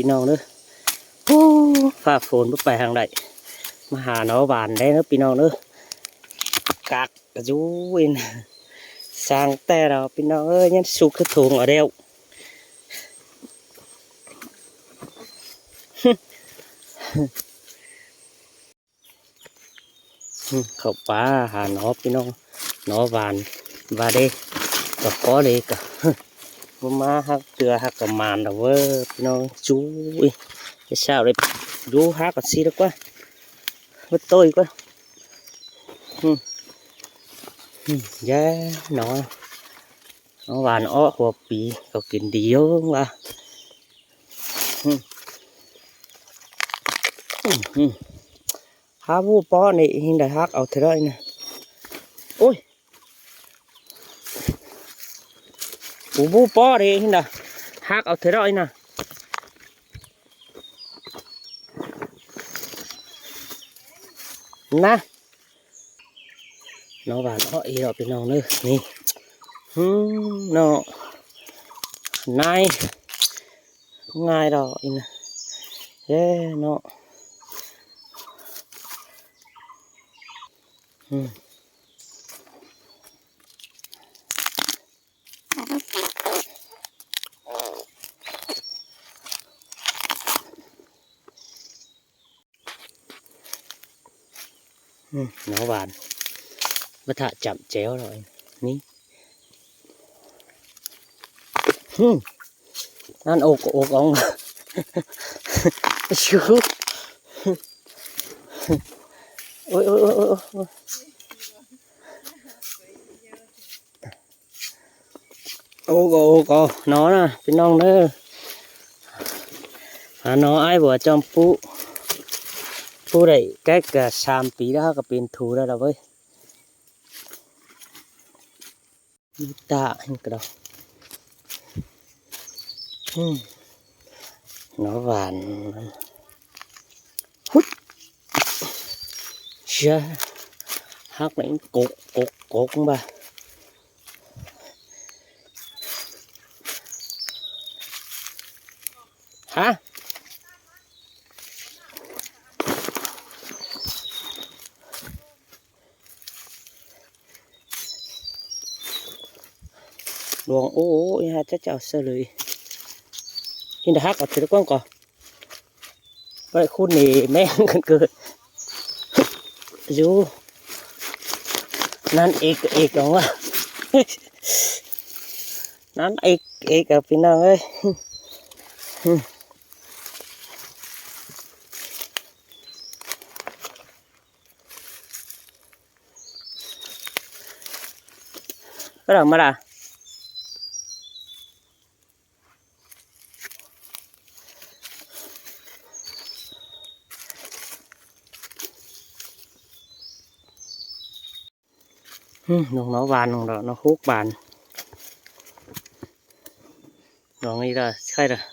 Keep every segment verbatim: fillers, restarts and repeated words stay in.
ꞌPi ꞌnọng ꞌnớ. Hú, ꞌphạ phôn báu pay hang đảy. ꞌMá hả nó ꞌván đé ꞌnớ ꞌpi ꞌnọng ꞌnớ. Cặc dú ꞌin. Sang ꞌtẹ ꞌnớ ꞌpi ꞌnọng ới, ꞌnhắng sụk ꞌkhứ thùng ꞌo đeo. Hư, khảu pá hả nó ꞌpi ꞌnọng, nó ꞌván, ꞌva đé, ꞌcọ có đé ꞌcọ. Báu ꞌmá hắc tưa hắc ꞌcọ man đa ꞌvớ ꞌpi ꞌnọng, dú ꞌi. Cái sao đé, dú hắc ꞌcọ ꞌsị đa ꞌquá. Báu ꞌtội ꞌquá. Hư. Hư, dá nó, nó ꞌván ók hua pí, ꞌcọ kin đi ꞌnớ ꞌva. Hư. Hư, hư. Hák ꞌvú ꞌpó ꞌnị ꞌhịn đa hák au ꞌthơ ꞌnị ꞌnớ. Ôi. Ú ꞌvú ꞌpó ꞌnị ꞌhịn đa hák au ꞌthơ ꞌnị ꞌnớ. ꞌNa. Nó ꞌván ók ꞌi ꞌlẹo ꞌpi ꞌnọng ꞌnớ. ꞌNị. Hư, nó. ꞌNái. Ngai đaư ꞌnị ꞌnớ. Dê, nó. Hư. Hư, nó ꞌván. Báu thả chăm chéo ꞌlẹo ꞌnị. Hư. ꞌNặn ốc, ốc ong. Chú. Ôi, ôi, ôi, ôi, ôi. Ốc, ốc, ốc, nó ꞌnớ, ꞌpi ꞌnọng ꞌnớ. Hả nó ai ꞌva ꞌchăm pú. Pú đảy cách, à, sam pí đa ꞌcọ pên thu đa đaư ꞌvới. Mít ta ꞌhịn ꞌcọ đaư. Hư. Nó ꞌván. Hút. Chà. Hắc ꞌnị cốc, cốc, cốc ꞌva. Hả? Luông, ô, ô, ꞌi ha chắc chào sơ lưới. ꞌHịn đa hắc ꞌcọ ꞌthơ ꞌquá ꞌcọ. Vậy khôn nỉ ꞌmen khăn cơn. Dú. ꞌNặn ếc, ếc ong ꞌva. ꞌNặn ếc, ếc ꞌcọ ꞌpi ꞌnọng ới. Báu đaư ꞌmá đa. Hư, ꞌnọng nó ꞌván, ꞌnọng nó, nó hút ꞌván. Nó ꞌnị đa, ꞌchái đa.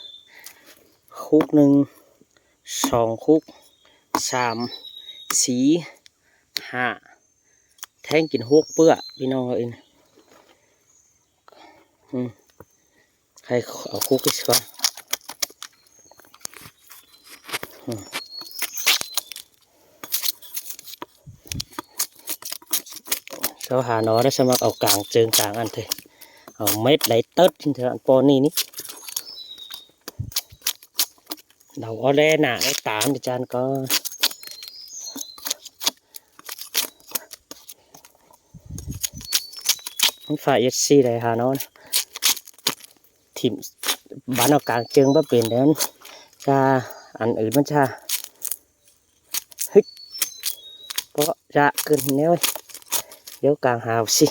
Khúc ꞌnưng, song khúc, sam, sí, hả. Théng kin hút ꞌpưa, ꞌpi ꞌnọng ới. Hư. Khay au khúc ꞌi ꞌsứa. Hư. Sau hả nó đa ꞌsá ꞌmặc au cang ꞌchương cang ăn ꞌthê. Au mết đảy tớt ꞌchịn ꞌthơ ăn ꞌpo ꞌnị ꞌnị. Đau ó đé nả đé tán đi chăn ꞌcọ. ꞌMắn phải ꞌdệt ꞌsị đảy hả nó. Thỉm bắn au cang ꞌchương báu pên đen. Chả ăn ứn ꞌmắn chả. Hít. Báu dạk ꞌcứn ꞌnéo. Dú cang hảư ꞌsị.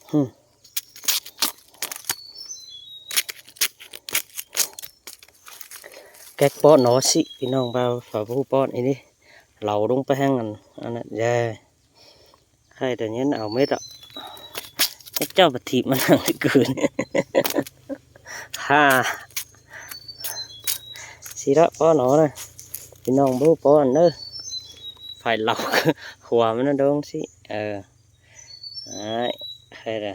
Hư. Kẹt ꞌpó nó ꞌsị, ꞌpi ꞌnọng ꞌva phả ꞌvú ꞌpó ꞌnị. Lau ꞌlống ꞌpá ꞌhéng ăn, ăn ꞌnặn, dê. Hay đa ꞌnhắng au mết ꞌlẹo. Chắc chắn ꞌva thỉm ꞌmắn hăng ꞌcứn. Ha. ꞌSị ꞌlẹo ꞌpó nó ꞌnớ. ꞌPi ꞌnọng ꞌvú ꞌpó ꞌnớ. Phải lau khua ꞌmắn ꞌnớ ꞌlống ꞌsị. Ờ. Đấy, hay đa.